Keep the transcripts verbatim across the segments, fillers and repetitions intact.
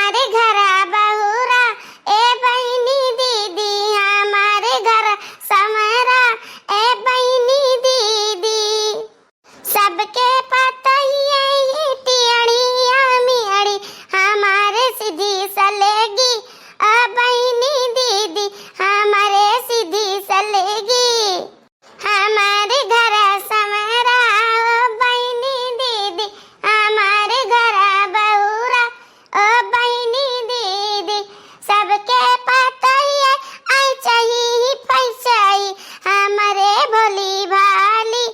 हमारे घर बहुरा, ए बहिनी दीदी, हमारे घर समरा, ए बहिनी दीदी। सबके पतइये ही टियड़िया मियड़ी, हमारे सीधी सलेगी, ए बहिनी दीदी, हमारे सीधी सलेगी। हमारे घर समरा, ओ बहिनी दीदी, हमारे घर बहुरा, ओ बहिनी दीदी। सबके पतइये, आई चाही ही पैसाई, हमरे भोली भाली,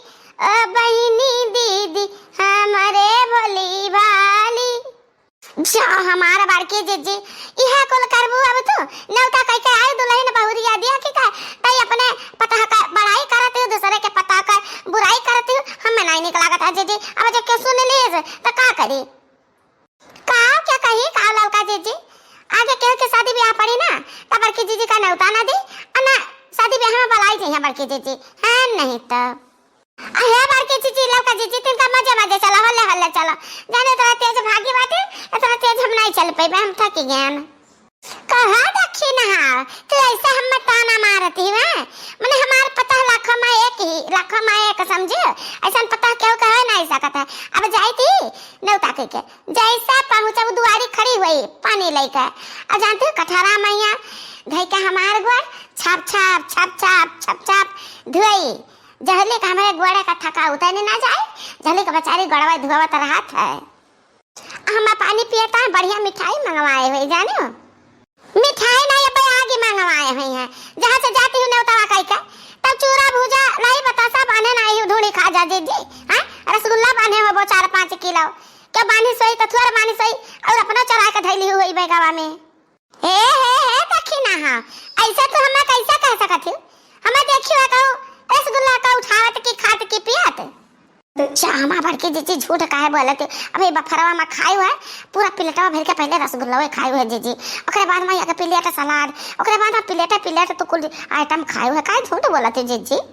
ओ बहिनी दीदी, हमरे भोली भाली। जा हमार बड़की जिज्जी, इहे कुल करबू अब तू? नेवता कइके आई दुलहिन बहुरिया दिया कि का? तई अपने पतोह का बड़ाई करत हू, दूसरे के पतोह का बुराई करत हू। हमें नाहीं निक लागत है जिज्जी। अब जब केहू सुन लीस त का करी? का क्या कही का ललका जिज्जी? आगे केहू के शादी ब्याह पड़ी ना, त बड़की जिज्जी का नेवता ना दी, अ ना शादी ब्याह में बलाई जइहैं बड़की जिज्जी। हाँ नहीं त। अहे बड़की जिज्जी, ललका जिज्जी, तिनका मजे मजे चला, हल्ले हल्ले चला। जाने इतना तेज भागी बाटे, इतना तेज हम नाहीं चल पइबे, हम थकी गएन। कहा दखिनहा, तू अइसे हम्मे ताना मारत ही, हैं? मने हमार पतोह लाखों में एक ही, लाखों में एक समझियो। अइसन पतोह केहू के होइ नाहीं सकत है। अब जाइत ही नेवता कइके, जइसे पहुँचब दुआरी खड़ी हुई पानी लइके। अब जानत हो कठरा मइया धइके हमार गोड़ छाप छाप, छाप छाप, छाप छाप धोई। जहली का हमरे गोड़े का थकाउतै न जाए, जहली का बेचारी गोड़वा धोवत रहत है। हम पानी पियत है, बढ़िया मिठाई मंगवाए हुई, जानो? मिठाई नाहीं, अब आगे मंगवाए हुई हैं। जहाँ से जाती हूँ नेवतवा कइके, तब चूरा भूजा नाहीं, बतासा बान्हे नाहीं, ढूंढी खा जा जिज्जी। हैं? रसगुल्ला बान्हे होबो चार पाँच किलो। केहू बान्ही सोई तो थोर बान्ही सोई, अउर अपनो चोराइ के धइली हुई बैगवा में। हे, हे, हे, दखिनहा, अइसे तू हमें कइसे कह सकत हू? हमें देखी हुआ कहू रसगुल्ला का उठावत की खात की पियत? अच्छा, हमार बड़की जिज्जी झूठ काहे बोलत हू? अबे बफरवा में खायू है, पूरा प्लेटवा भर के पहिले रसगुल्ला खायू है जिज्जी, ओकरे बाद में एक प्लेट सलाद, ओकरे बाद में प्लेटे प्लेट तू कुल आइटम खायू है, काहे झूठ बोलत हू जिज्जी?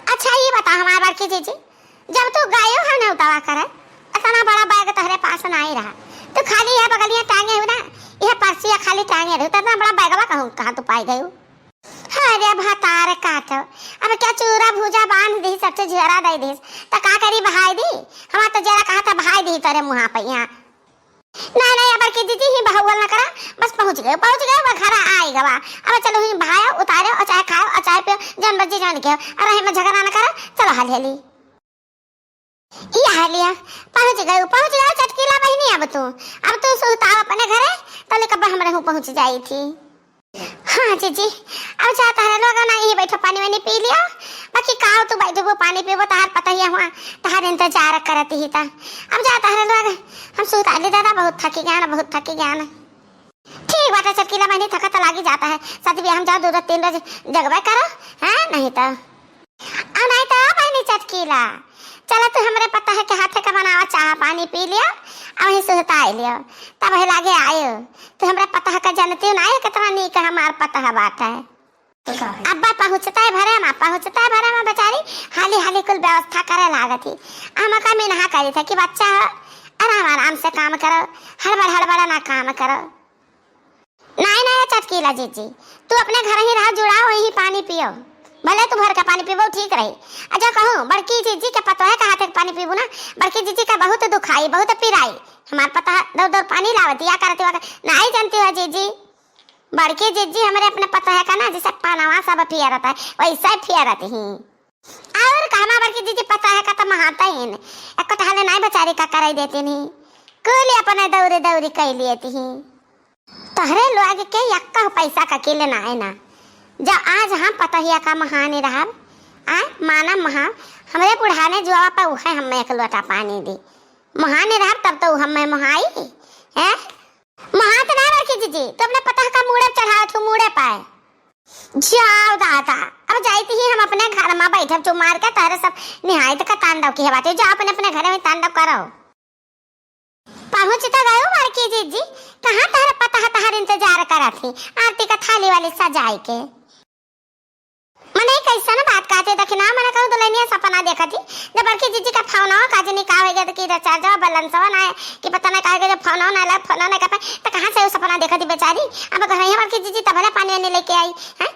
अच्छा, ई बता हमार बड़की जिज्जी, जब तू गयो है नेवतवा करे, इतना बड़ा बैग तोहरे पास नाहीं रहा, तू खाली यह बगलिया टांगे हू ना, यह पर्सिया खाली टांगे रहू, तो इतना बड़ा बैगवा कहूँ, कहाँ तू पाइ गयो? अरे भतार काटो, अब क्या चूरा भूजा बान्ह दी, सब चीज झोरा दइ दी, तो का करी बहाइ दी? हमार तो जरा कहा था बहाइ दी तोरे मुँहा पे यहाँ। नाहीं, नाहीं, अब बड़की जिज्जी ही बहउअल न करा, बस पहुँच गए, पहुँच गए, वो घरा आइ गवा। अब चलो ही बहायो, उतारो, और चाहे खाओ, और चाहे पियो, जौन मर्जी जौन कियो, और रहे में झगड़ा न करा, चलो हाली हाली। ई हालिया, पहुँच गए, पहुँच गए चटकीला बहिनी, अब तू, अब तू सुहताओ अपने घरे, तले कब हमरे हूँ पहुँच जाई थी। हाँ जिज्जी, अब जा तहरे लोग ना यहीं बैठो, पानी वानी पी लियो। बाकी काव तू बैठबो, पानी पीबो, तहार पतोहिया हुआ तहार इंतजार करत ही ता। अब जा तहरे लोग, हम सुहताली दादा, बहुत थकी गया ना, बहुत थकी गया ना। ठीक बाटे चटकीला बहिनी, थका तो लागी जाता है, शादी ब्याह में जाओ, दो दो तीन रोज जगबे करो, हैं? नहीं तो। आ नाहीं तो बहिनी चटकीला, चलो तू हमरे पतोह के हाथे का बनावा चाह पानी पी लियो, आ वहीं सुहताइ लियो, तब वही लागे आयो। तू हमरे पतोह का जनती नाहीं, कितना नीक हमार पतोह बाटे। अब्बा पहुँचते भरे मा, पहुँचते भरे मा बेचारी हाली हाली कुल व्यवस्था करे लागत ही। हम का मिनहा करी थे कि बच्चा हो, आराम आराम से काम करो, हड़बड़ हड़बड़ ना काम करो। नाहीं, नाहीं, चटकीला जिज्जी, तू अपने घर ही रहा, जुड़ाओ, वहीं पानी पियो। भले तू भर के पानी पीबो, ठीक रही। आ जो कहूँ, बड़की जिज्जी के पतोहे के हाथे के पानी पीबू ना, बड़की जिज्जी का बहुत दुखाई, बहुत पिराई। हमार पतोह दौड़ दौड़ पानी लावत या करत हुआ, नाहीं जानती हो जिज्जी? बड़की जिज्जी हमरे अपने पतोहे का ना, जैसे पनवा सब फियरत है, वैसे फियरत ही। और का, हमार बड़की जिज्जी पतोहे का तो महाता ही न, एको टहले नाहीं बेचारी का कराई देती नहीं, कुल अपने दौरी दौरी कई लेती ही। तोहरे लोग के यक्का पैसा का किल ना है ना। जब आज हम पतोहिया का महान रहब, आ, माना महा, हमरे बुढ़ाने जुआवा पर उहे हमें एक लोटा पानी दी। महान रहब तब तो हमें मोहाई, हैं? मोहात ना बड़की जिज्जी, तू अपने पतोह का मूड़े चढ़ावत हूँ, मूड़े पाए। जाओ दादा, अब जाइत ही हम अपने घर में बैठब चुप मार के, तोहरे सब निहायत का तांडव की है बाटे, जाओ अपने अपने घर में तांडव करो। पहुँच तो गयो बड़की जिज्जी, कहाँ तहर पतोह तहर इंतजार करत ही, आरती का थाली वाली सजाई के। मने कैसन बात कहते, देखी ना, मने कहूँ दुल्हनिया सपना देखत ही, जब बड़की जीजी का फोनवा का जनी का हो गया, तो की rechargeवा balanceवा ना है, कि पता ना का हो गया, जब फोनवा ना लग, फोनवा ना कर पाए, तो कहाँ से वो सपना देखत ही बेचारी? अब घर ही बड़की जीजी तब ले पानी वानी लेके आई, हैं?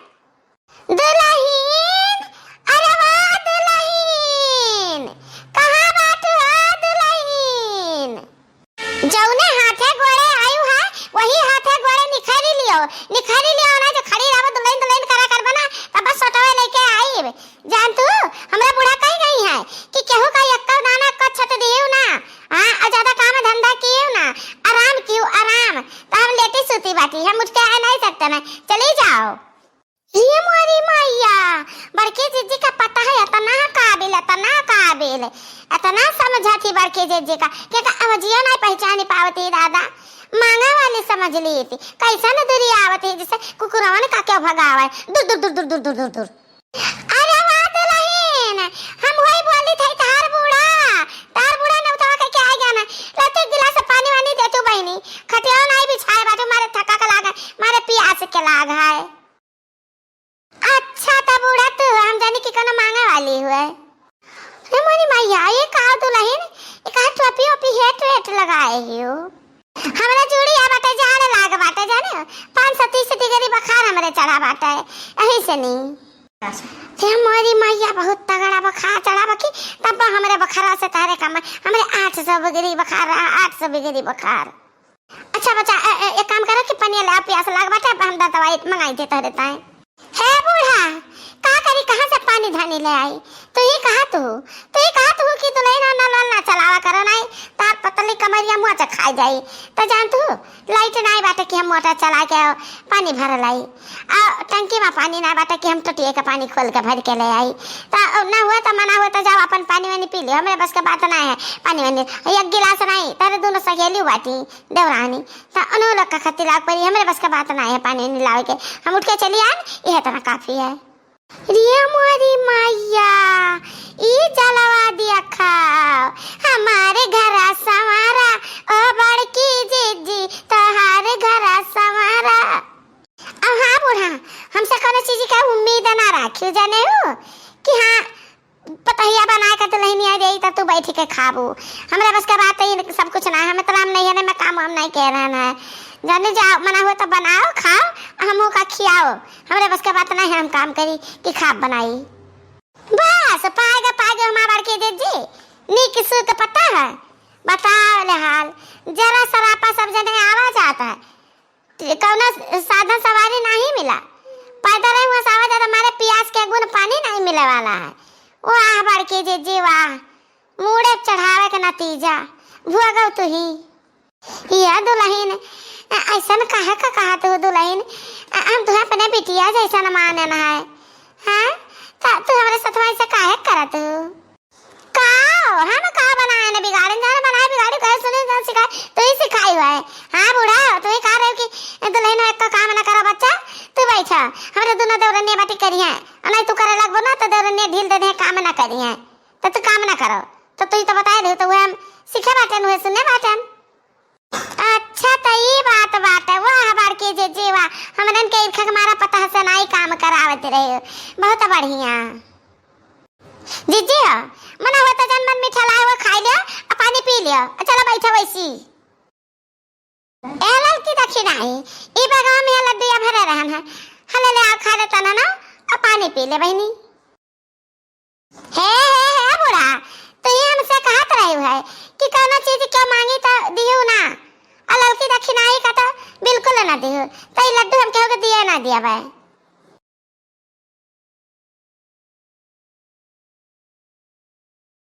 दुलहिन, अरे वाह दुलहिन, कहाँ बाटू हो दुलहिन? जौने हाथे गोड़े आयु है, वही हाथे गोड़े निखरी लियो, निखरी लियो ना, जो खड़ी रहबो दुलहिन दुलहिन करा करबे ना, तब बस सोटवे लेके आईब। जान तू, हमरा बूढ़ा कही गई है कि केहू का एक्को दाना को छत दियो ना, हाँ, और ज्यादा काम धंधा कियो ना, आराम कियो, आराम, तो हम लेटी सूती बाटी, हम उठ के आ नहीं सकते ना, चली जाओ। ये मोरी मैया, बड़की जीजी का पता है, इतना काबिल, इतना काबिल, इतना समझा थी बड़की जीजी का, कि का अब जियो नहीं पहचानी पावती दादा, मांगा वाली समझ ली थी, कैसन दूरी आवती, जैसे कुकुरवन का क्यों भगावे, दूर, दूर, दूर, दूर, दूर, दूर, दूर, दूर। अरे वाह दुलहिन, हम वही बोली थे, तार बूढ़ा, तार बूढ़ा नौतवा के क्या जाना, लेते एक गिलास पानी वानी दे तू बहिनी, खटिया नहीं बिछाए बाटू, मारे थका के लाग है, मारे पियास के लाग है। अच्छा, तब बूढ़ा तू, हम जानी कि कोनो मांगे वाली हुए। रे मोरी मैया, ये का दुलहिन, ये का टोपी ओपी हेट वेट लगाए हियो? हमरा जुड़िया बाटे, जाड़ लाग बाटे, जाने? पाँच सौ तीस डिग्री बुखार हमरे चढ़ा बाटे, यही से नहीं। रे मोरी मैया, बहुत तगड़ा बुखार चढ़ा बा कि, तब हमरे बुखारा से तारे कम, हमरे आठ सौ डिग्री बुखार रहा, आठ सौ डिग्री बुखार। अच्छा बच्चा, ए, ए, एक काम करो कि पनिया ले आओ, प्यास लाग बाटे, अब हम दवाई मंगाई दे तोहरे ताई। हे बूढ़ा, का करी, कहाँ से पानी धानी ले आई? तू ही कहा तू, तू ही कहा तू कि दुलहिन नल वल ना चलावा करो, नहीं तार पतली कमरिया मुआ से खा जाई। तो जान तू, लाइट नहीं बाटे कि हम मोटर चला के पानी भर लाई, आ टंकी में पानी नहीं बाटे कि हम टटिए के पानी खोल के भर के ले आई। तो ना हुआ तो मना हुआ तो जाओ अपन पानी वानी पी लियो, हमरे बस के बात नहीं है पानी वानी। एक गिलास नहीं, तारे दोनों सहेली बाटी देवरानी, त उन्हों लोग का खातिर लाग पड़ी, हमरे बस का बात ना है पानी नहीं लावे के, हम उठ के चली आन, यह इतना काफी है। रे मोरी मैया, ई जलवा देखा, हमारे घर संवारा, ओ बड़की जीजी, तोहार घर संवारा। अब हाँ बूढ़ा, हमसे कोनो चीज का उम्मीद ना राखियो, जाने हो कि हाँ, पतहिया बनाए के दुलहिनिया देई त तू बैठ के खाबू। हमरे बस के बात है, सब कुछ ना है, हम इतना हम नहीं है, मैं काम वाम नहीं कह रहे हैं। जाने जाओ, मना हुआ तो बनाओ, खाओ, हमहू का खियाओ। हमरे बस के बात नहीं है, हम काम करी कि खाब बनाई। बस, पाएगा, पाएगा हमार बड़की जीजी, नीक सुख पता है, बताओ ले हाल, जरा सरापा सब जने आवा जाता है, कौनो साधन सवारी नहीं मिला। पैदल ही हुआ सावा जाता, मारे पियास के गुण पानी नहीं मिले वाला है। वाह बड़की जीजी वाह, मूड़े चढ़ावे के नतीजा भोगव तुही। या दुलहिन, ऐसन काहे का कहत हो दुलहिन? हम तुहे अपने बिटिया जैसन मानन है, हाँ? त तू हमरे सथवा ऐसे काहे करत हो? का हो? हम का बनाए न बिगाड़न, जाने बनाए बिगाड़ी, कहे सुने जान सिखाए, तू ही सिखाई हुआ है। हाँ बूढ़ा, तू ही कहा रहे कि दुलहिन एक का काम ना करो बच्चा, तू बैठा, हमरे दोनों देवरनिया बाटी करी हैं, और नहीं तू करे लगबो ना तो देवरनिया ढील दे दे, काम ना करी हैं, तो तू काम ना करो, तो तू ही तो बताए रहे, तो वह हम सीखे बाटन, हुए सुने बाटन। अच्छा, त ई बात बाटे। वाह बड़की जीजी वाह, हमरन के ईर्खा के मारा पता से नाई काम करावत रहे। बहुत बढ़िया। जीजी हो, मना हुआ त जन मन मीठा लाए हुआ खाई लियो, आ पानी पी लियो, आ चलो बैठो वैसी। ए ललकी दखिनाही, ई बगवा में लड्डूया भरे रहन है, हले ले आओ खा ले तनना, आ पानी पी ले बहिनी। हे, हे, हे बूढ़ा, तू ही हमसे कहत रही है कि कौनो चीज क्यों मांगी तो दियो ना, और ललकी दखिनाही का तो बिल्कुल ना दियो, तो ई लड्डू हम केहू के दिए ना दिया भाई।